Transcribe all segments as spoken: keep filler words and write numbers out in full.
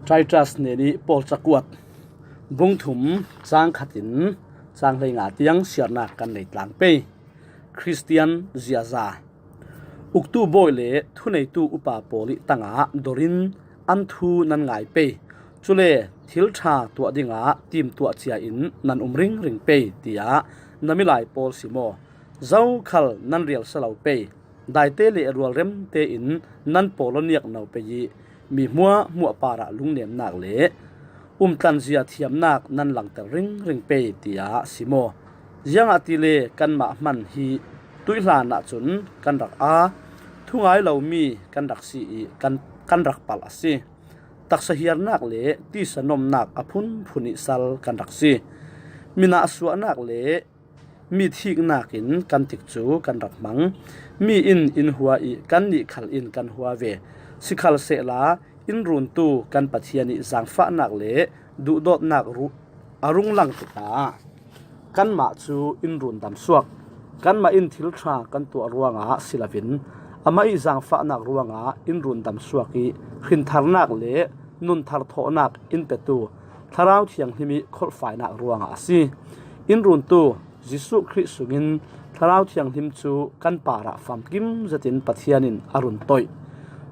Titus neni Paul cakuat bung thum cang khatin cang hleinga tiang siarnak kan nei tlang pei. Khristian ziaza. Uktu bawi le thuneitu upa pawl ih tangah dorin an thu nan ngai pei. Cule thil ṭha tuah dingah timtuah cia in nan um ringring pei, tiah na milai pawl si maw? Zokhal nan rialsa lo pei. Daite le rualremte in nan pawlaw niak no pei ih mi hmuahhmuah parah lungnemnak le umtlanzia thiamnak nan langter ringring pei, tiah si maw? Ziangahtile kanmah hman hi tuih hlanah cun kan rak a, thungai lomi kan rak si ih kan, kan rak palh a si. Taksa hiarnak le tisa nomnak a phunphun ih sal kan rak si. Minah suahnak le mi thiknak in kan tikcu kan rak hmang. Mi in in hua ih kannih khal in kan hua ve. Sikhalsehla in runtu kan Pathian ih zaangfahnak le duhdawtnak ru-, a rung lang tikah kanmah cu in rundam suak. Kanmah in thil ṭha kan tuah ruangah si loin amah ih zaangfahnak ruangah in rundam suak ih hrintharnak le nunthar thawhnak in petu Thlarau Thianghlim ih kholhfainak ruangah a si. In runtu Jesuh Khrih sungin Thlarau Thianghlim cu kan parah famkim zetin Pathian in a run toih.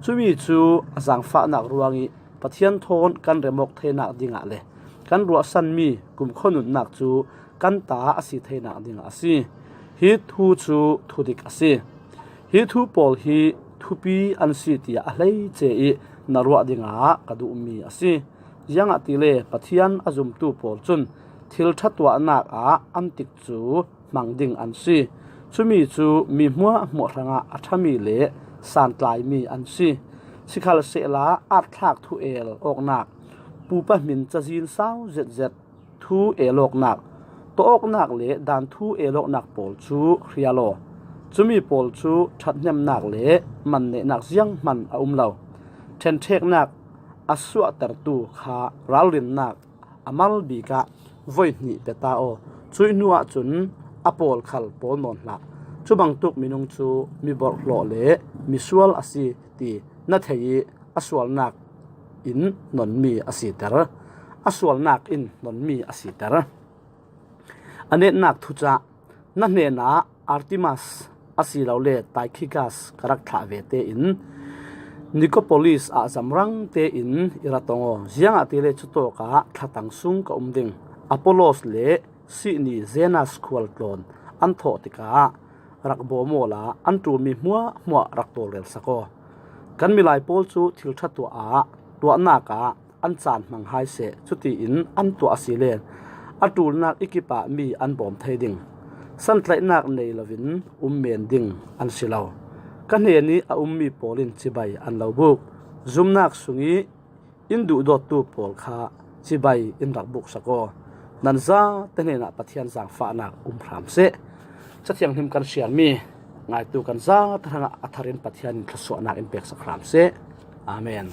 Cumi cu a zaangfahnak ruangih Pathian thawn kan remawk theinak dingah le kan ruahsanmi kumkhua nunnak cu kan ta a si theinak dingah a si. Hi thu cu thudik a si. Hi thu pawl hi thupi an si tiah a hleice ih na ruah dingah ka duhmi a si. Ziangahtile Pathian a zumtu pawl cun thil ṭha tuahnak ah an tikcu hmang ding an si. Cumi cu mi hmuahhmuah hrangah a ṭhami le santlaimi an si. Sikhalsehla aat thlak thu el awknak, pupa hmin cazin sau zetzet thu el awknak, tawh awknak le daan thu el awknak pawl cu hrial aw. Cumi pawl cu ṭhathnemnak le mannehnak zianghman a um lo. Ṭhenṭheknak a suahtertu kha ralrinnak a mal bikah voi hnih pe ta aw. Cuih hnu ahcun a pawl khal pawl nawn hlah. Cubangtuk minung cu mi borhhlawh le misual a si ti na thei ih a sualnak in nonmi a siter. A sualnak in nonmi a siter. A netnak thucah, na hnenah Artemas asilole Tychicus ka rak thlah ve tein Nicopolis ah zamrang tein i ra tong aw. Ziangahtile cutawkah thlatang sung ka um ding. Apollos le sihni Zenas khual tlawn an thawh tikah rak bawm awla an ṭulmi hmuahhmuah rak tawlrelsak aw. Kan milai pawl cu thil ṭha tuah ah, tuahnak ah an caan hmang hai seh, cutiin an tuah asile a ṭulnak ih kipahmi an bawm thei ding. Santlaihnak nei loin um men ding an si lo. Ka hnenih a ummi pawl in cibai an lo buk. Zumnak sungih in duhdawttu pawl kha cibai in rak buksak aw. Nan zate hnenah Pathian zaangfahnak um hram seh. Cathianghlim kan siarmi ngaitu kan zate hrangah a tharin Pathian in thluasuahnak in peksak hram seh. Amen.